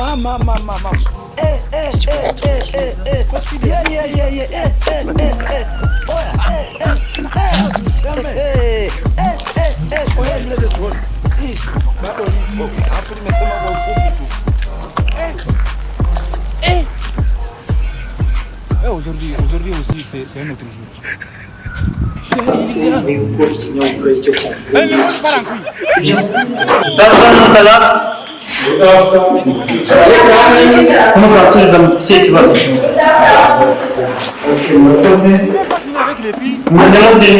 Mama, mama, mama. Eh, eh, eh, eh, eh, eh. Yeah, yeah, yeah, yeah. Eh, eh, eh, eh. Oya, eh, eh, eh. Eh, eh, eh, eh. Oya, mlete tuone. Eh, bado nipo. Hapo nimesema kwa ufupi tu. Eh. Eh. Eh, aujourd'hui, aujourd'hui aussi, c'est un autre jour. Yuko ikinyabupfura cyo Eh, mais moi, je pars en couille. Sibyo Dallas. Hano twasubiza mu ikihe kibazo? Okay, murakoze. Avec les filles, Mumeze mute?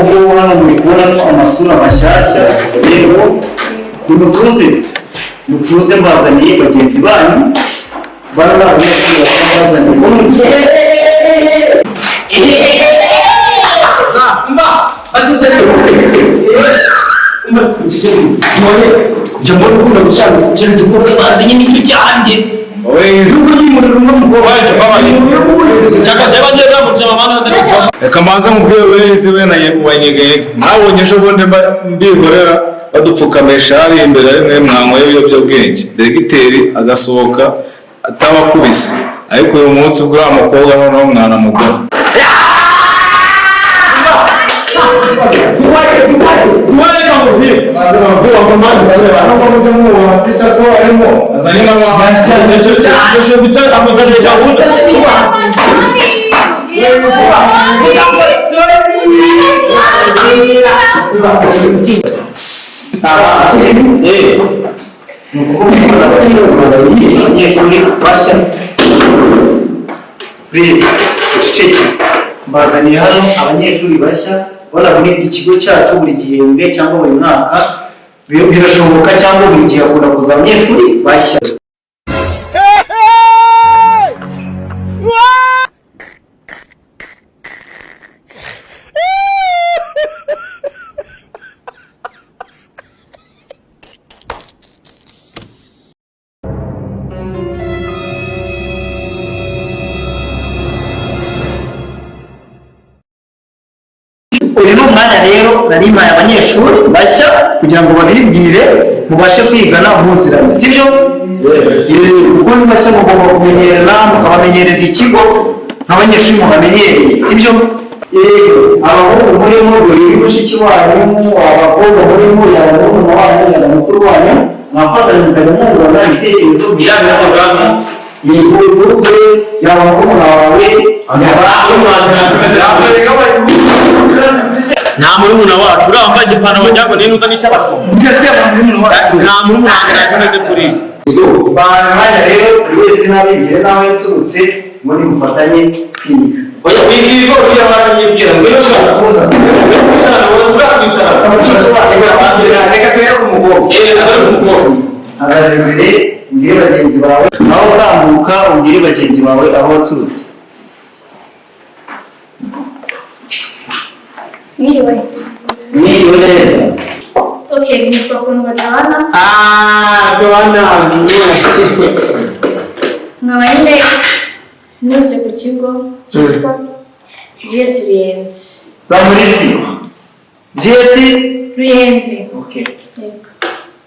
Nk'uko hano muri kubonamo amasura mashyashya, yego, nimutuze, mutuze, mbazaniye bagenzi banyu bari abanyeshuri bazaniye. Reka mbanze mubwire wese we na wanyeganyega mwabonye ejo bundi mbihorera badupfukamisha hariya imbere rimwe mwanyweye ibiyobyabwenge, diregiteri agasohoka atabakubise, ariko uyu munsi ubwo uriya mukobwa noneho mwanamugore. Ni ukuvuga ngo bazaniye abanyeshuri bashya. Please, uceceke. Mbazaniye hano abanyeshuri bashya. Ubona muri ikigo cyacu buri gihembwe cyangwa buri mwaka birashoboka, cyangwa buri gihe hakunda kuza abanyeshuri bashya. Uyu ni umwanya rero nari mpaye abanyeshuri bashya kugira ngo babibwire, mubashe kwigana muziranye, sibyo? Kuko ni bashya, mugomba kumenyerana, mukabamenyereza ikigo nk'abanyeshuri mubamenyereye, sibyo? Yego, abahungu murimo buri mushiki wanyu, abakobwa murimo yaba murumuna wanyu, yaba mukuru wanyu, mwafatanya mukajya mwungurana ibitekerezo. Yego, groupe, yaba murumuna wawe, yaba Nta murumuna wacu uriya wambaye igipantaro wagira ngo niba uzanye icy'abashumba. Nta murumuna wanjye ntacyo ameze kuriya. Umwanya rero buri wese n'abibwire n'aho yaturutse, muri mufatanye kwiga. Oya, wiga uriya baranyibwira ngo iyo ushaka Tuza. Urakwicara. Reka duhere ku mukobwa. Eh, ari umukobwa. Hagarara imbere, ubwire bagenzi bawe aho utambuka, ubwire bagenzi bawe aho waturutse. Mwiriwe. Mwiriwe neza. Okay, nitwa Kundwa Joanna. Ah, Joanna. Nkaba nyine nturutse ku kigo cyitwa GS Ruyenzi. Zamura ijwi. GS Ruyenzi. Okay. Yego.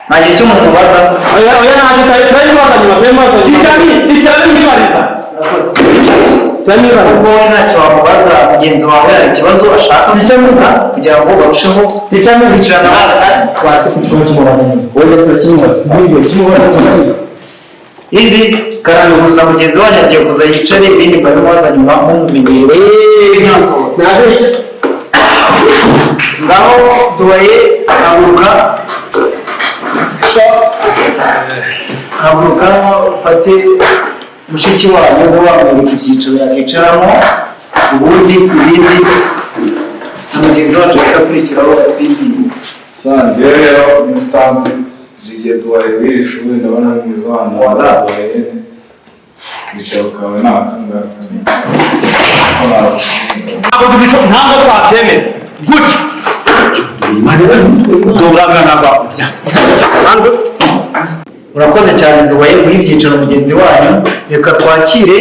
Nta gihe cyo mubaza. Oya, oya, ntabwo tutayibaza nyuma, tutayibaza. Ticyari, ticyari mwibariza. Urakoze. Kuko wowe ntacyo wamubaza, mugenzi wawe hari ikibazo ashaka gukemuza kugira ngo barusheho kwicarana baza. Izi karanguza mugenzi wanyu agiye kuza yicare, ibindi mbabimubaza nyuma mumumenyereye ntasohotse. Ngaho duwaye, haguruka. Haguruka ufate mushiki wanyu ube wamwereka ibyicaro yakicaramo, ubundi ibindi na mugenzi wacu akurikiraho atwibwire. Sanje rero mutanzi jigiye duwaye w'iri shuri, ndabona ari mwiza wanyu. Voilà. Duwaye kwicara kawe ni akangaka. Ntabwo tubisho, ntabwo twabyemera gutya. Ndabona ntabwo. Urakoze cyane Duwaye guha ibyicaro mugenzi wanyu. Reka twakire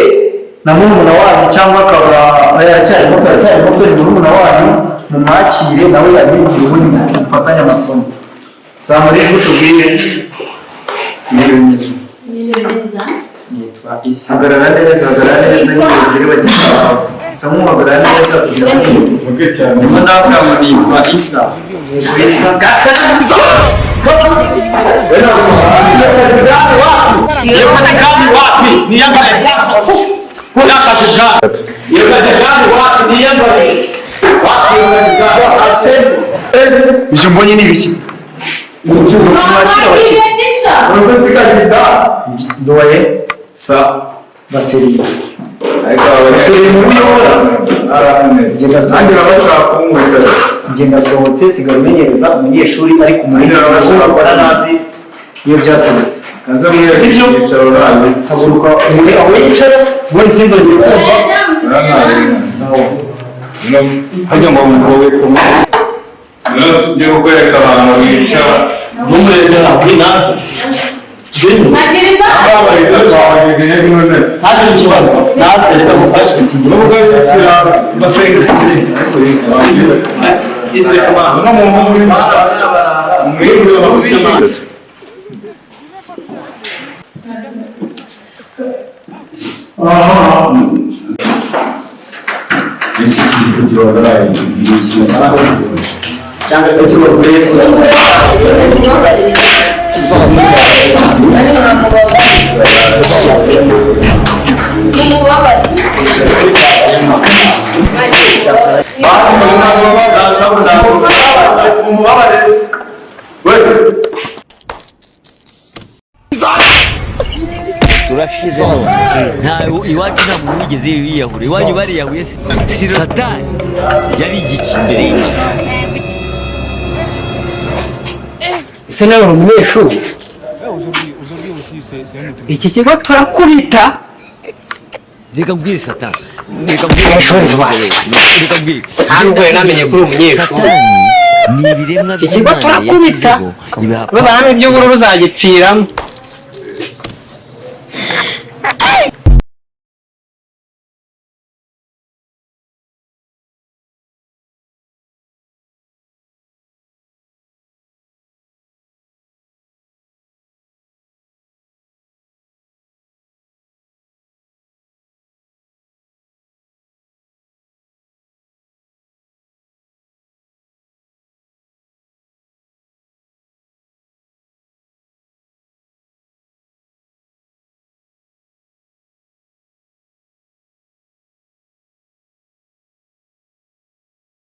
na murumuna wanyu, cyangwa akaba aracyari muto, aracyari muto, ni murumuna wanyu, mumwakire nawe yabibwira, ubundi mufatanye amasomo. Zamura ijwi tubwire. Mwiriwe neza. Mwiriwe neza. Nitwa Isa. Hagarara neza, hagarara neza nyine ubwire bagenzi bawe. Sa nk'uhagarara neza kugira ngo Muvuge cyane. ndimo ndavuga ngo nitwa Isa. Isa. Ibyo mbonye ni ibiki? Mwakiriye teacher. Ndoye sa baseriye. Ariko abanyeshuri nanjye baba bashaka kunkubita. Njye ndasohotse sigara umenyereza umunyeshuri ariko umurinzi akora nazi iyo byaturutse. Kaze mwese Sibyo? icyicaro nanjye. Haguruka muri aho yicara ubundi sinzongere kumva. Sawa. Hajya ngo wowe kumwe. Rero tugiye kukwereka abantu bicara. Nubwo yicara basenga ikiri. No mu muri muri Turashize nta iwacu nta muntu wigeze yiyahura, iwanyu bariyahuye se? Si Satani yari igiki imbere y'Imana? Ese nawe uri umunyeshuri? Aujourd'hui, aujourd'hui aussi, c'est un autre jour. Iki kigo turakubita. Reka mbwire Satani, reka mbwire, Umunyeshuri wawe. reka mbwire. Ntabwo yari namenye ko uri umunyeshuri. Satani ni ibiremwa Iki kigo by'Imana turakubita. yashyizeho ibiha Bazanamo iby'ubururu uzagipfiramo.